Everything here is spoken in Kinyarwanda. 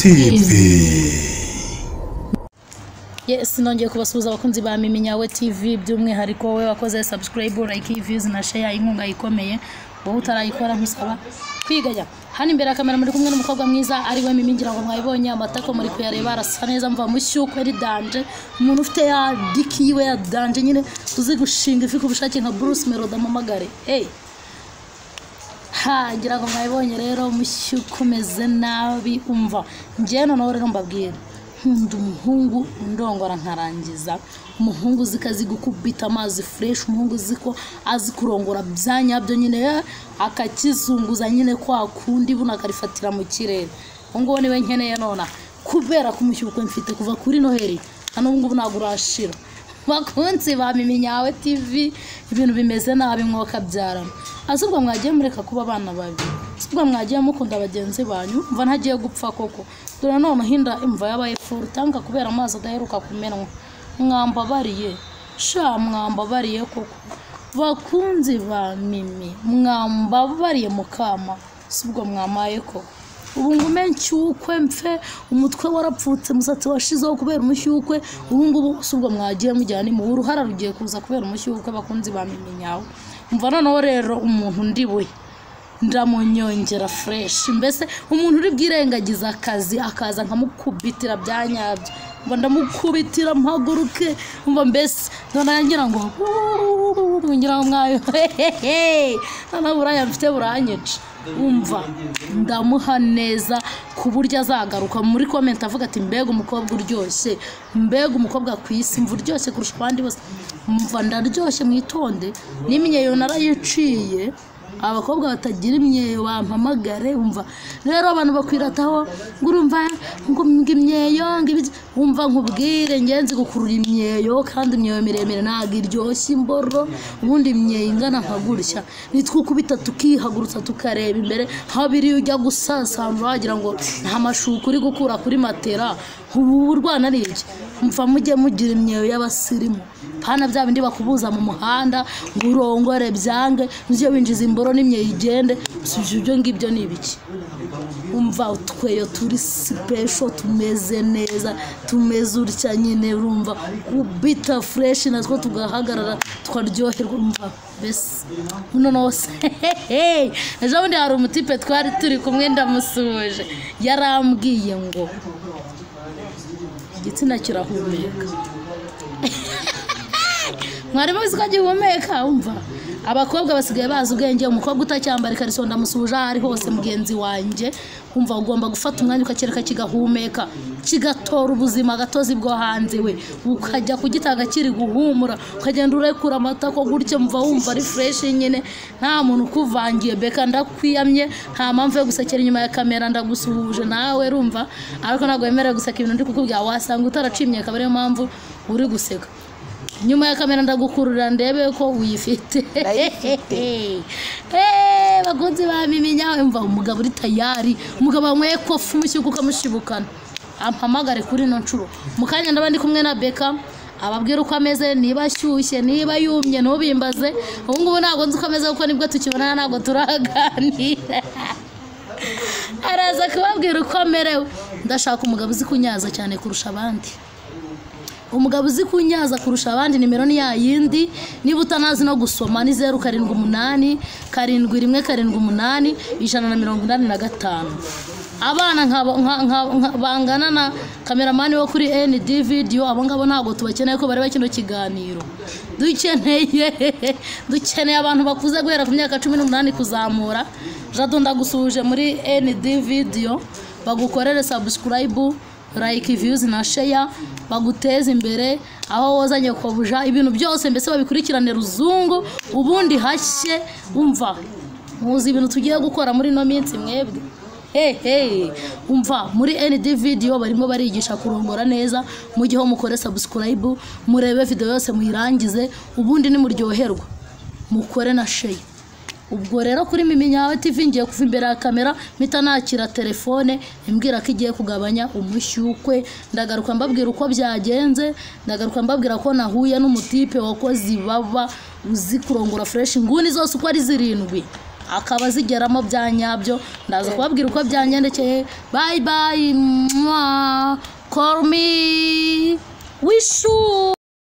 TV. Yes, nongeye kubasuhuza abakunzi ba Mimi Nyawe TV, by'umwihariko wowe wakoze subscribe, like, views na share, inkunga ikomeye. Wowe utarayikora nkusaba kwigaya. Hano imbere ya kamera muri kumwe n'umukobwa mwiza ari we Mimi, ngira ngo mwayibonye amatako muri kuyareba, arasa neza, mva mushyukwe ari danger, umuntu ufite ya diki yiwe ya danger nyine, uzi gushinga ifi ku bushake nka Bruce Melody, amamagare. Hey, ha, ngira ngo mwayibonye rero, mushyukwe umeze nabi. Umva njyewe noneho rero mbabwira, nkunda umuhungu undongora nkarangiza, umuhungu uzi ko azi gukubita amazi fresh, umuhungu uzi ko azi kurongora bya nyabyo nyine, akakizunguza nyine kwa kundi buno akarifatira mu kirere. Uwo nguwo niwe nkeneye nona, kubera ko umushyukwe mfite kuva kuri Noheli hano ubu ngubu ntabwo urashira. Bakunzi ba Mimi Nyawe TV, ibintu bimeze nabi mwokabyarana. Ahubwo mwagiye mureka kuba abana babi, ahubwo mwagiye mukunda bagenzi banyu. Mva ntagiye gupfa koko, dore none hinda imva yabaye full tanka kubera amazi adaheruka kumenwa. Mwambabariye sha, mwambabariye koko bakunzi ba Mimi, mwambabariye mukama, sibwo mwamaye koko. Ubu ngume nshyukwe mfe, umutwe warapfutse, umusatsi washizeho kubera umushyukwe. Ubu ngubu sibwo mwagiye mujyana mu uruhara rugiye kuza kubera umushyukwe. Bakunzi ba Mimi Nyawe, umva noneho rero umuntu ndiwe ndamunyongera fresh, mbese umuntu uri bwirengagiza akazi akaza nkamukubitira bya nyabyo, mba ndamukubitira mpaguruke. Umva mbese none ngira ngo ngira ngo mwayo noneho buraya mfite buranyica. Umva ndamuha neza ku buryo azagaruka muri comment avuga ati mbega umukobwa uryoshye, mbega umukobwa ku isi, mva uryoshye kurusha abandi bose. Umva ndaryoshye, mwitonde, n'imyeyo narayiciye. Abakobwa batagira imyeyo bampamagare. Umva rero abantu bakwirataho ngo urumva ngo imyeyo, umva nkubwire ngenzi gukurura imyeyo, kandi imyeyo miremire ntabwo iryoshye imboro. Ubundi imyeyo ingana nka gutya nitwukubita tukihagurutsa tukareba imbere, habiri ujya gusasanzura wagira ngo nta mashuka uri gukura kuri matera, ubu urwana n'iki? Mva mujye mugira imyeyo y'abasirimu, pana bya bindi bakubuza mu muhanda ngo urongore byange, ujye winjiza imboro n'imyeyo igende. Ibyo ngibyo ni ibiki? Umva utweyo turi special, tumeze neza, tumeze utya nyine, urumva kubita fresh natwo tugahagarara tukaryoherwa. Umva mbese noneho ejo bundi hari umutipe twari turi kumwe ndamusuhuje, yarambwiye ngo igitsina kirahumeka. Mwari muzi ko gihumeka? Umva abakobwa basigaye bazi ubwenge. Umukobwa utacyambara ikariso ndamusuhuje aho ari hose, mugenzi wanjye. Umva ugomba gufata umwanya ukakereka kigahumeka, kigatora ubuzima gatozi bwo hanze, we ukajya kugitanga kiri guhumura, ukagenda urekura amatako gutya, mva wumva ari fresh nyine, nta muntu ukuvangiye. Beka ndakwiyamye, nta mpamvu yo gusekera inyuma ya kamera, ndagusuhuje nawe urumva, ariko ntabwo wemerewe guseka ibintu ndi kukubwira, wasanga utaracimye akaba ariyo mpamvu uri guseka. Nyuma ya kamera ndagukurura ndebe ko uyifite. Bakunzi ba Mimi Nyawe, umva umugabo uri tayari, umugabo wanyweye kofi umushyuka ukamushibukana, ampamagare kuri ino nshuro. Mu kanya ndaba ndi kumwe na Beka, ababwira uko ameze, niba ashyushye, niba yumye, ntubimbaze. Ubu ngubu ntabwo nzi uko ameze kuko nibwo tukibonana, ntabwo turaganira. Araza kubabwira uko amerewe. Ndashaka umugabo uzi kunyaza cyane kurusha abandi, umugabo uzi kunyaza kurusha abandi. Nimero ni ya yindi, niba utanazi no gusoma ni 0 7 8 7 1 7 8 185. Abana bangana na kameramani wo kuri ND video, abo ngabo ntabwo tubakeneye ko bareba kino kiganiro. Dukeneye abantu bakuze guhera ku myaka 18 kuzamura. Jado ndagusuhuje muri ND video, bagukorere subscribe, like, views na share, baguteze imbere aho wazanye kobuja, ibintu byose mbese babikurikirane ruzungu, ubundi hashye. Umva muzi ibintu tugiye gukora muri no minsi mwebwe. Hey, umva muri ND video barimo barigisha kurongora neza, mujye ho mukore subscribe, murebe video yose muyirangize, ubundi nimuryoherwa mukore na share. Ubwo rero kuri Mimi Nyawe TV ngiye kuva imbere ya kamera mpita nakira telefone imbwira ko igiye kugabanya umushyukwe. Ndagaruka mbabwira uko byagenze, ndagaruka mbabwira ko nahuye n'umutipe wakoze ibaba uzi kurongora fresh, inguni zose uko ari 7. akaba azigeramo bya nyabyo. Ndaza kubabwira uko byangendekeye. Bye bye, mwah. Call me wishu.